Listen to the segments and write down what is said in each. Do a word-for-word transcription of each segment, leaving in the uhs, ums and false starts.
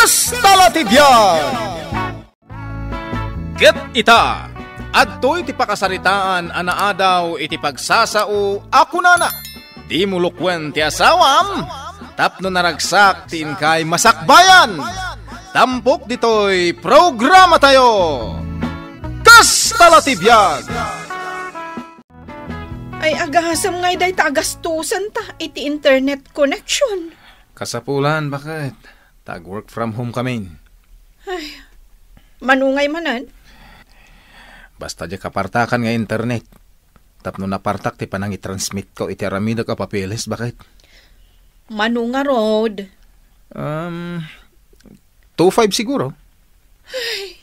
Kasta la ti biag! Ket ita, adtoy ti pakasaritaan a naadaw iti pagsasao a kunana, "Dimo lukuen ti asawam, tapno naragsak ti inkay masakbayan." Tampok ditoy programatayo. Kasta la ti biag! Ay, agasem ngay dayta a gastusen ta iti internet connection. Kasapulan, baket? Ta ag-work from home kamin. Ay, mano ngay manen? Basta diay kapartakan nga internet. Tapno napartak ti panangitransmitko iti aramidek a papeles, baket? Mano ngarud? Um, two five siguro. Ay,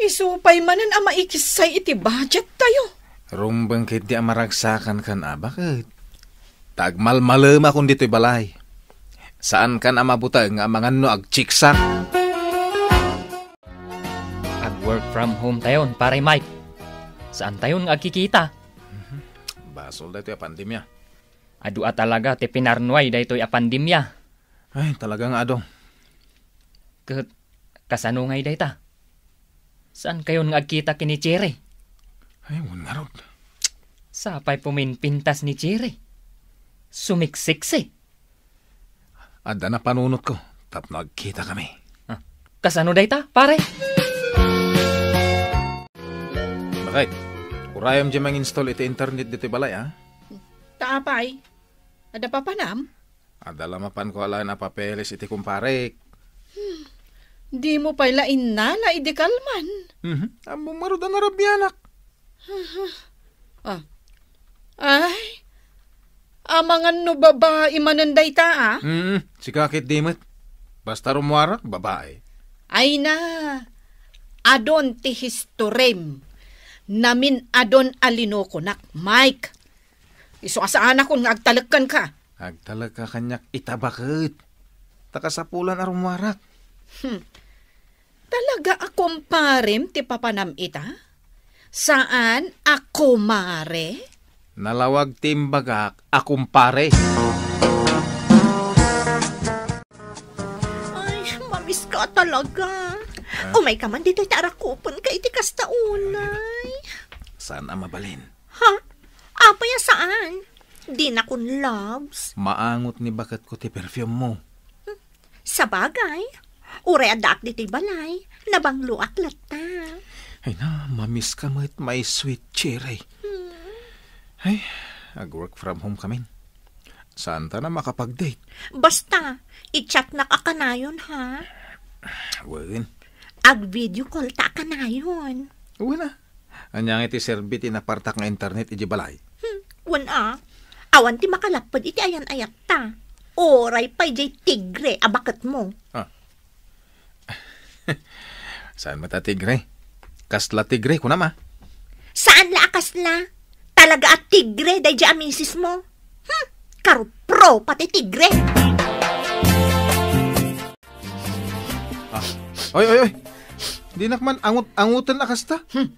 isu pay manen a maikissay iti budget tayo. Rumbeng ketdi a maragsakan kan a, baket? Ta agmalmalemakon ditoy balay. Saankan a mabuteng nga amangan no agchiksak. Ag-work from home tayon, Pare Mike. Saan tayon nga agkikita? Mhm. Basol daytoy a pandemia. Adu a talaga ti pinarnuay daytoy a pandemia. Ay, talaga nga adu. Ket kasano ngay dayta? Saan kayon nga agkita ken ni Cherry? Ay, wen ngarud. Sapay puminpintas ni Cherry. Sumiksiksi. Adda napanunotko tapno agkita kami. Ah, kasano dayta, pare? Bakit? Urayam diay manginstall iti internet ditoy balay, a? Ta apay? Adda papanam? Adda la mapanko alaen a papeles iti kumparek. Hmm. Dimo pay la innala idi kalman. Mhm. Ammom ngarud a narabianak. Ah. Ay, amangan no babai manen dayta, a? Mm, sika ketdi met. Basta rummuarak, babai. Ay na, adun ti historiam. Namin-adun a linukonak, Mike. Isu a saanakon nga agtalek kenka. Agtalekka kaniak ita, baket. Ta kasapulan a rummuarak. Hmm. Talaga a kumparem ti papanam ita? Saan a kumare? Nalawag ti imbagak a kumpare. Ay, mamiska talaga. Ah? Umayka man ditoy ta arakupenka iti kasta unay. Saan a mabalin? Ha? Apay a saan? Dinakon loves. Maangot ni baketko ti perfume mo. Hmm. Sabagay, uray addaak ditoy balay, nabangloak latta. Ay na, mamiska met, my sweet cherry. Hmm. Ay, ag-work from home kamin. Saanta a makapag-date. Basta, i-chatnak a kanayon, ha? Wen. Ag-video call ta a kanayon. Wen a. Ania ngay ti serbi ti napartak nga internet idiay balay? Hmm, wen a. Awan ti makalapped iti ayan-ayatta. Uray pay diay tigre a baketmo. Ah. Saan met a tigre? Kasla tigre, kunam a? Saan la a kasla? Talaga a tigre daydiay a misismo. Hmm, karupro pati tigre. Ah. Oy, oy, oy. Dinak man angut-anguten a kasta. Hmm.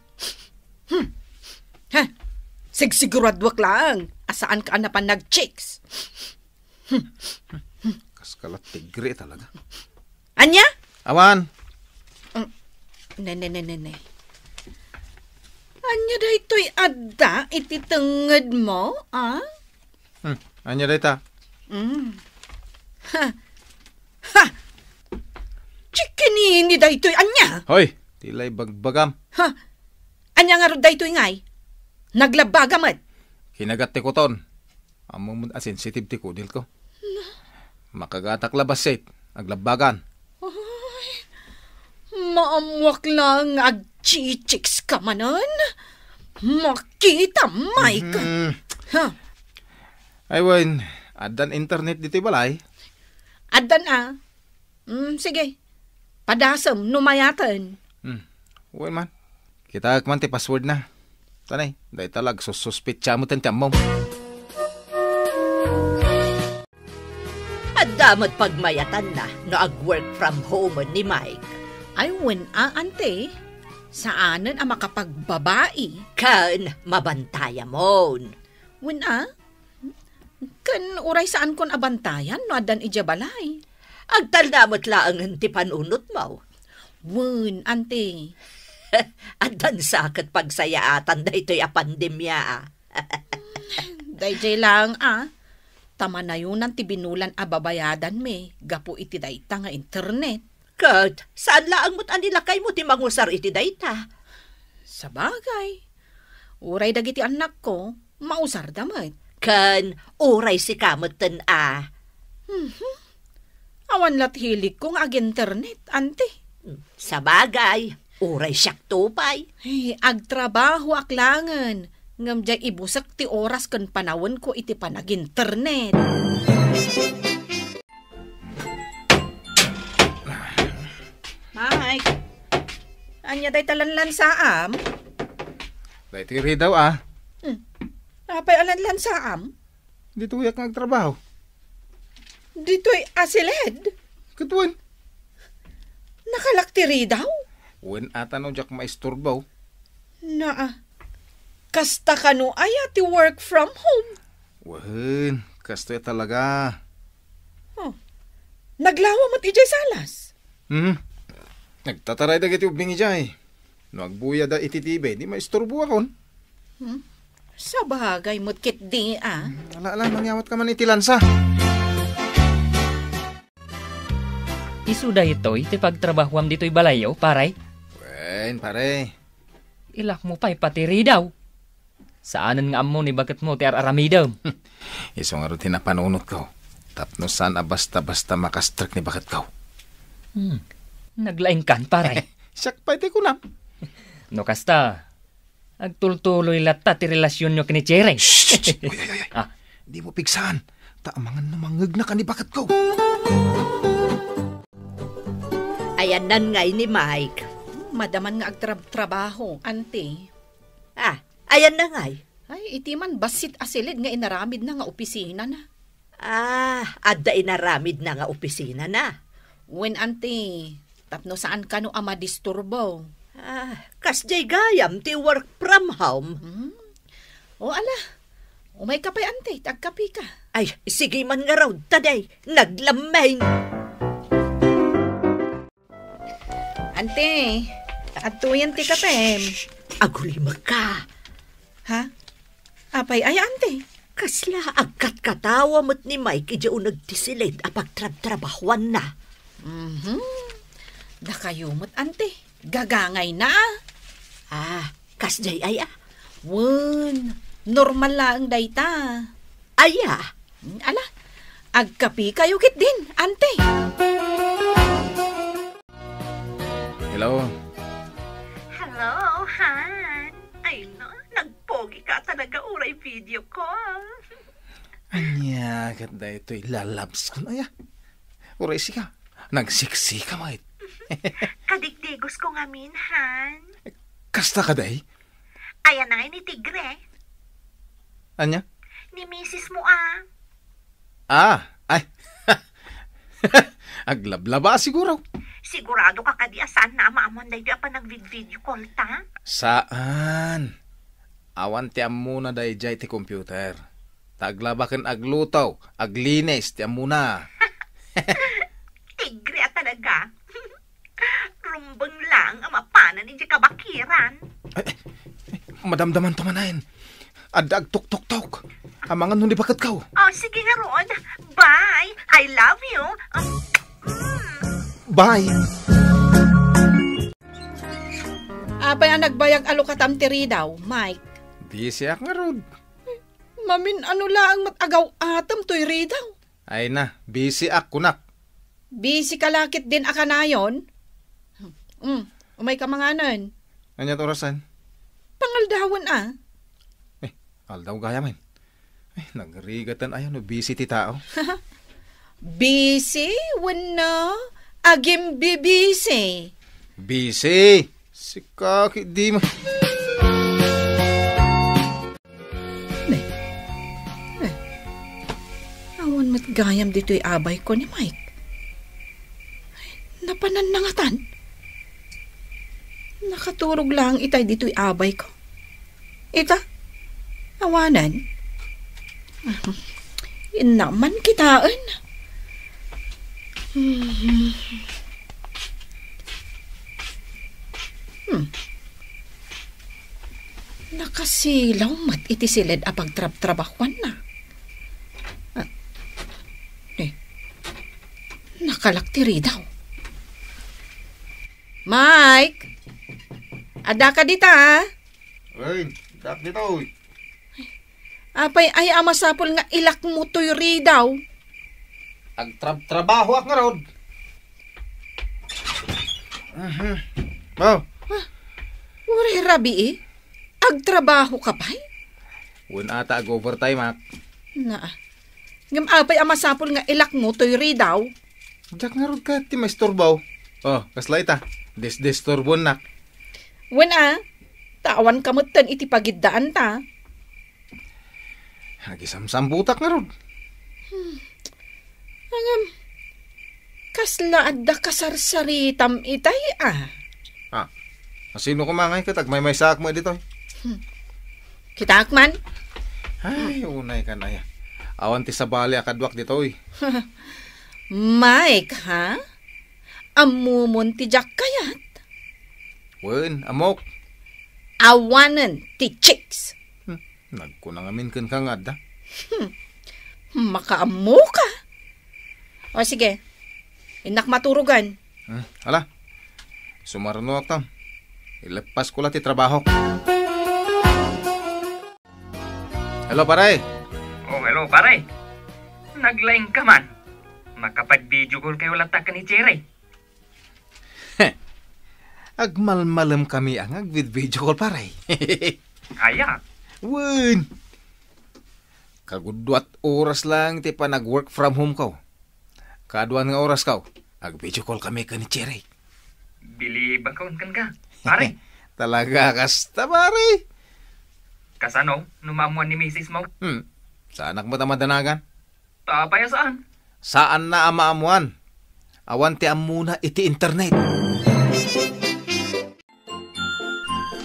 Hmm. Ha? Sigsiguraduak laeng a saanka a napan nag-chicks. Kaskala tigre talaga. Ania? Awan. Mm. Ne, ne, ne, ne, ne. Ania daytoy adda iti tengngedmo, a? Hmm, ania dayta? Mm. Ha. Ha! Chikinini daytoy ania? Hoy, ti lay bagbagam. Ha? Ania ngarud daytoy ngay? Naglabbaga met. Kinagat ti kuton. Ammom a sensitive ti kudilko. Makagatak la bassit, aglabbagan. Ay, maammuak laeng nga agchichicks ka manen. Makita, Mike. Mhm. Ha? Ay, wen, addan internet ditoy balay? Addan a. Mm, sige. Padasem no mayaten. Hmm. Wen man. Kitaek man ti passwordna. Tanay, dayta la agsussuspetsa met ti ammom. Adda met pagmayatanna no ag-work from home ni Mike. Ay, wen a, ante. Saanen a makapagbabai. Ken mabantayamon. Wen a? Ken uray saankon a bantayan no addan idiay balay. Agtalna met laengen ti panunotmo. Wen, ante. Addan sa ket pagsayaatan daytoy a pandemia, a. Daydiay laeng, a. Ta manayonan ti binulan a babayadanmi gapu iti dayta nga internet. Ket saan laeng met a ni lakaymo ti mangusar iti dayta? Sabagay. Uray dagiti annakko, mausarda met. Ken uray sika metten a. Mhm. Awan la't hiligko nga ag-internet, ante. Sabagay, uray siakto pay. Ay, agtrabahoak laengen, ngem diay ibusek ti oras ken panawenko iti panag-internet. Mike, ania dayta lanlansaam? Daytoy ridaw, a. Hmm. Apay a lanlansaam? Ditoyak nga agtrabaho. Ditoy a siled? Ket wen. Nakalak ti ridaw? Wen ata no diak maisturbo. Naa. Kasta kano aya ti work from home? Wen, kastoy talaga. Oh. Naglawa met idiay salas? Hmm. Nagtataray dagiti ubbing idiay. No agbuyada iti T V, di maisturboakon. Hmm? Sabagay met ketdi, a. Hmm, ala, ala, mangyawat ka man iti lansa. Isu daytoy ti pagtrabahoam ditoy balayyo, pare? Wen, pare. Ilakmo pay pati ridaw. Saanen nga ammo ni baketmo ti ar-aramidem. Isu ngarud ti napanunotko. Tapno saan a basta-basta makastrek ni baketko. Hmm. Naglaingkan, pare. Siak pay ti kunam. No kasta, agtultuloy latta ti relasionyo ken ni Cherry. Shh, shh, shh. Uy, uy, uy, uy. Ah. Dimo pigsaan. Ta amangan no mangngegna ka ni baketko. Ayanna ngay ni Mike. Madaman nga agtrab-trabaho, ante. Ah, ayanna ngay? Ay, iti man bassit a siled nga inaramidna nga opisinana. Ah, adda inaramidna nga opisinana? Wen, ante, tapno saan kano a madisturbo. Ah, kasdiay gayam ti work from home. Hmm? O, ala, umayka pay, ante, ta agkapika. Ay, sige man ngarud, ta diay, naglammeng. Ante, adtoyen ti kapem. Shh! Agulimekka. Ha? Apay aya, ante? Kasla agkatkatawa met ni Mike idiay uneg ti siled a pagtrabtrabahoanna. Mhm. Dakayo met, ante. Gagangayna. Ah, kasdiay aya? Wen, normal laeng dayta. Aya? Ala, agkapikayo ketdin, ante. Hello. Hello, Han. Ay, no, nagpogi ka talaga uray video call. Ania ket daytoy lalabs ko, aya? Uray sika, nagseksi ka met. Kadigdigos ko ngamin, Han. Kasta kadi? Ayan na nga ni Tigre. Ania? Ni misis mo, ah. Ah, ay. Aglablaba siguro. Sigurado ka kadi a saan na a maammoan daytoy a panagvid-video call ta? Saan? Awan ti ammona daydiay ti computer. Ta aglaba ken agluto, aglinis ti ammona. Tigre a talaga. Rumbeng laeng a mapanan idiay kabakiran. Ay, ay, ay, madamdaman to manen. Adda agtuktoktok. Amangan no ni baketko. Oh, sige ngarud. Bye. I love you. Um, mm. Bye. Apay a nagbayag a lukatam ti ridaw, Mike? Busyak ngarud. Mamin-ano laeng met agaw-atem toy ridaw? Ay na, busyak kunak. Busy ka la ketdin a kanayon? Mm, umayka manganen. Ania ti orasen? Pangaldawen a. Eh, aldaw gayam. Eh, nagrigaten aya no busy ti tao. Busy wenno agimbibisi? Busy. Sika ketdi ma- Ne. Ne. Awan met gayam ditoy abayko ni Mike. Napanan na ngatan. Nakaturog laeng itay ditoy abayko. Ita? Awanen. Inna man kitaen. Hmm. Nakasilaw met iti siled a pagtrabtrabahuanna. Ah, eh, nakalak ti ridaw. Mike! Adda ka dita, a? Ay, dak ditoy. Apay aya a masapul nga ilakmo toy ridaw? Agtrab-trabahoak ngarud. Mhm. Oh. Ah, uray rabii? Agtrabaho ka pay? Wen ata ag-overtime ak. Naa. Ngem apay a masapul nga ilakmo toy ridaw? Diak ngarud ket ti maisturbo. Oh, kasla ita. Disdisturbonnak. Wen a, ta awan ka metten iti pagiddaanta. Agisamsambutak ngarud. Hmm. Ngem, kasla adda kasarsaritam itay a? Ah, asino koma ngay ket agmaymaysaak met ditoy? Hmm. Kitaak man. Ay, unay kan aya. Awan ti sabali a kaduak ditoy. Mike, ha? Ammomon ti diak kayat? Wen, ammok. Awanen ti chicks. Hmm, nagkuna ngamin kenka nga adda. Hmm, makaammo ka. O sige, innak maturogan. Hmm, ala. Sumarunoak tam. Ileppasko la ti trabahok. Hello, pare. Oh, hello, pare. Naglaing ka man. Makapag-video call kayo latta ken ni Cherry. Agmalmalem kami a nga agvid-video call, pare. Aya? Wen. Kagudduat oras lang ti panag-work from home ko. Kaaduan nga oras ko, ag-video call kami ken ni Cherry. Bilibakon kenka, pare. Talaga kasta, pare. Kasano no maammuan ni misis mo? Hmm. Saanak met a madanagan? Apay a saan? Saanna a maammuan. Awan ti ammona iti internet.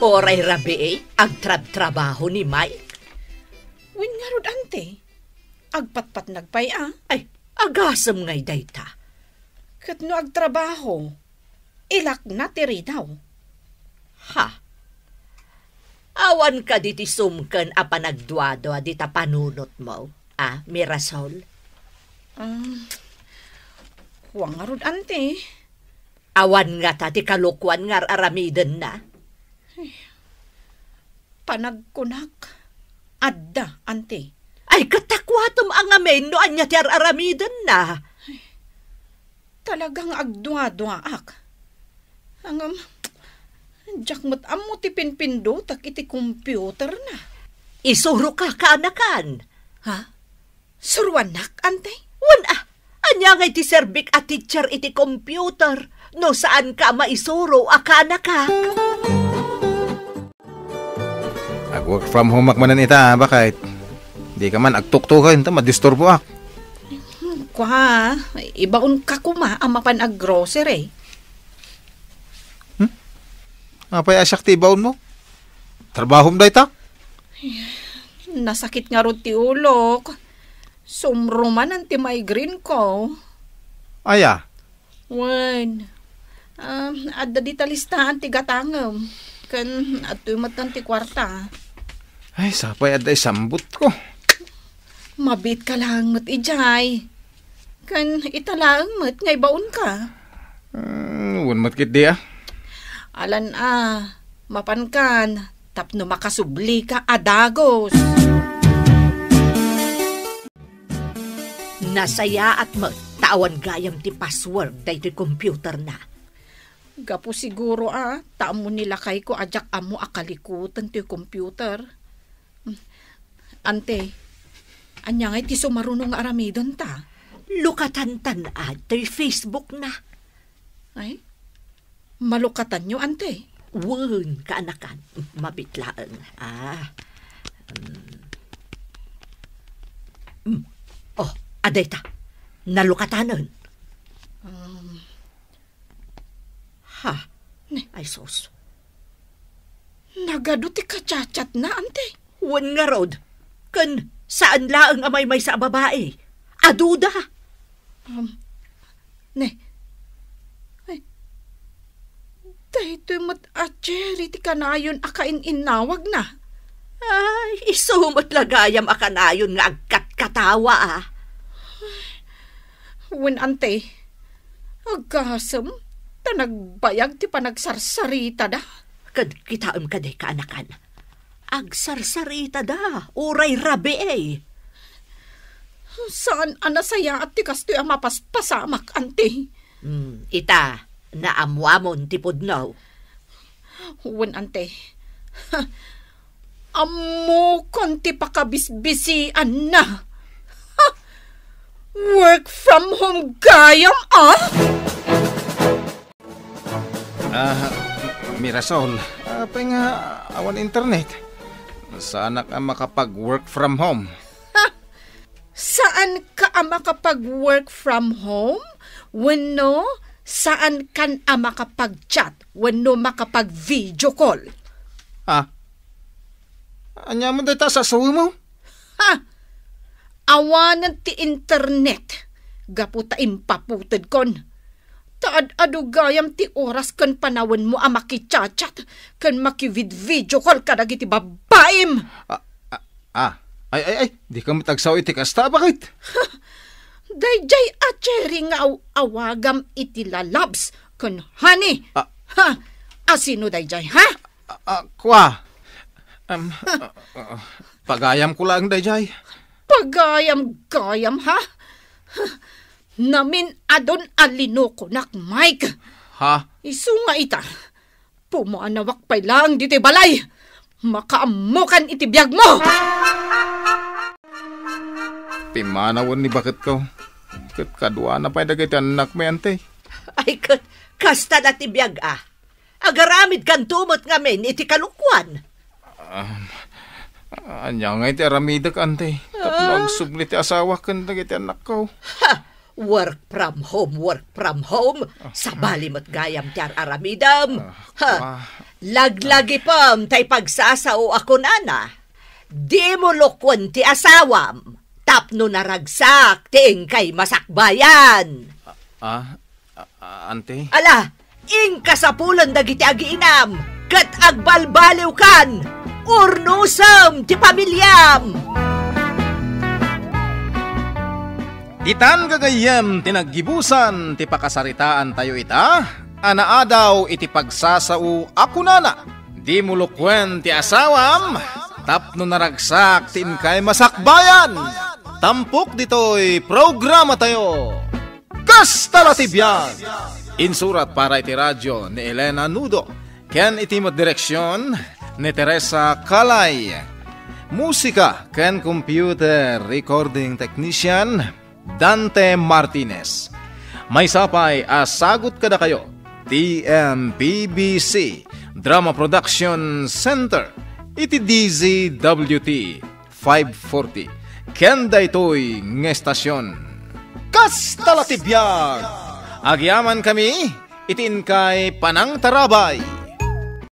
Uray rabii, agtrabtrabaho ni Mike. Wen ngarud, ante, agpatpatnag pay a. Ay, agasem ngay dayta. Ket no agtrabaho, ilakna ti ridaw. Ha? Awan kadi ti sumken a panagduadua dita panunotmo, a, Mirasol? Ah, kua ngarud, ante. Awan ngata ti kalokuan nga ar-aramidenna? Ay, panagkunak, adda, ante. Ay, ket ta kuatem a ngamin no ania ti ar-aramidenna. Ay, talagang agduaduaak. Ngem, diak met ammo ti pinpindutek iti computerna. Isuroka, kaanakan. Ha? Suruannak, ante? Wen a, ania ngay ti serbik a teacher iti computer no saanka a maisuro a kaanakak? Ag-work from home ak manen ita, bakit? Di ka man agtuktuken ta madisturboak. Kua, ibaon ka koma a mapan ag-grocery. Hmm? Apay a siak ti ibaon mo? Trabahom dayta? Nasakit ngarud ti ulok. Sumrumanan ti migraine ko. Aya? Wen, ah, adda dita listaan ti gatangem. Ken adtoy metten ti kuarta. Ay, sapay adda isambutko. Mabiit ka laeng met idiay. Ken ita laeng met nga ibaonka. Hmm, wen met ketdi a. Alan a, mapankan tapno makasublika a dagus. Nasayaat met ta awan gayam ti password daytoy computerna. Gapu siguro a ta ammo ni lakayko a diak ammo a kalikutan toy computer. Ante, ania ngay ti sumaruno nga aramidenta? Lukatantan a toy Facebook na. Ay, malukatanyo, ante? Wen, kaanakan. Mabiit laeng. Ah. Mm. Mm. Oh, adayta. Nalukatanen. Um, Ha? Ne. Ay, sus. Nagadu ti kachatchatna, ante. Wen ngarud, ken saan laeng a maymaysa a babai. Aduda. Um, Ne. Ay, daytoy met a Jerry ti kanayon a kain-innawagna. Ay, isu met la gayam a kanayon nga agkatkatawa, a. Wen, ante, agasem, ta nagbayag ti panagsarsaritada. Ket kitaem kadi, kaanakan. Agsarsaritada, uray rabii. Saan a nasayaat ti kastoy a mapaspasamak, ante. Hmm, ita, naammoamon ti pudno. Wen, ante. Ammokon ti pakabisbisianna. Ha! Work from home gayam, a? Ah, Mirasol, apay nga awan internet? Saanak a makapag-work from home. Ha! Saanka a makapag-work from home? Wenno, saankan a makapag-chat? Wenno makapag-video call? Ah? Ania met dayta a sasawem? Ha! Awanen ti internet gapu ta impaputedkon. Ta ad-adu gayam ti oras ken panawenmo a makichat-chat ken makivid-video call kadagiti babbaim. Ah, ah, ah. Ay, ay, ay, dika met agsao iti kasta, baket? Daydiay a Cherry nga aw-, awagam iti lalabs ken honey. Ah. Ha? Asino daydiay, ha? Ah, ah, kua. Em, ah, ah, pagayamko laeng daydiay. Pagayam-gayam, ha? Namin-adon a linokonak, Mike. Ha? Isu nga ita, pumanawak pay laeng ditoy balay. Makaammokan iti biagmo. Pimmanawen ni baketko. Ket kaduana pay dagiti annakmi, ante. Ay, ket kasta la ti biag, a. Agaramidkanto met ngamin iti kalokuan. Um, ania ngay ti aramidek, ante? Tapno Ah. agsubli ti asawak ken dagiti annakko. Ha! Work from home, work from home. Ah. Sabali met gayam ti ar-aramidem. Ah, Ha! ah. Laglagipem tay pagsasao a kunana. Dimo lokuen ti asawam, tapno naragsak ti inkay masakbayan. Ah, ah, ah, ante? Ala, inka sapulen dagiti agiinam, ket agbalbaliwkan, urnosem ti pamiliam. Ditan gagayyem ti naggibusan ti pakasaritaantayo ita, a naadaw iti pagsasao a kunana, "Dimo lokuen ti asawam, tapno naragsak ti inkay masakbayan." Tampok ditoy programatayo. Kasta la ti biag! Insurat para iti radio ni Elena Nudo, ken iti met direksion ni Teresa Calay. Musika ken computer recording technician, Dante Martinez. Maysa pay a sagut kadakayo, ti M P B C Drama Production Center, iti D Z W T five forty, ken daytoy nga estasion. Kasta la ti biag! Agyamankami iti inkay panangtarabay.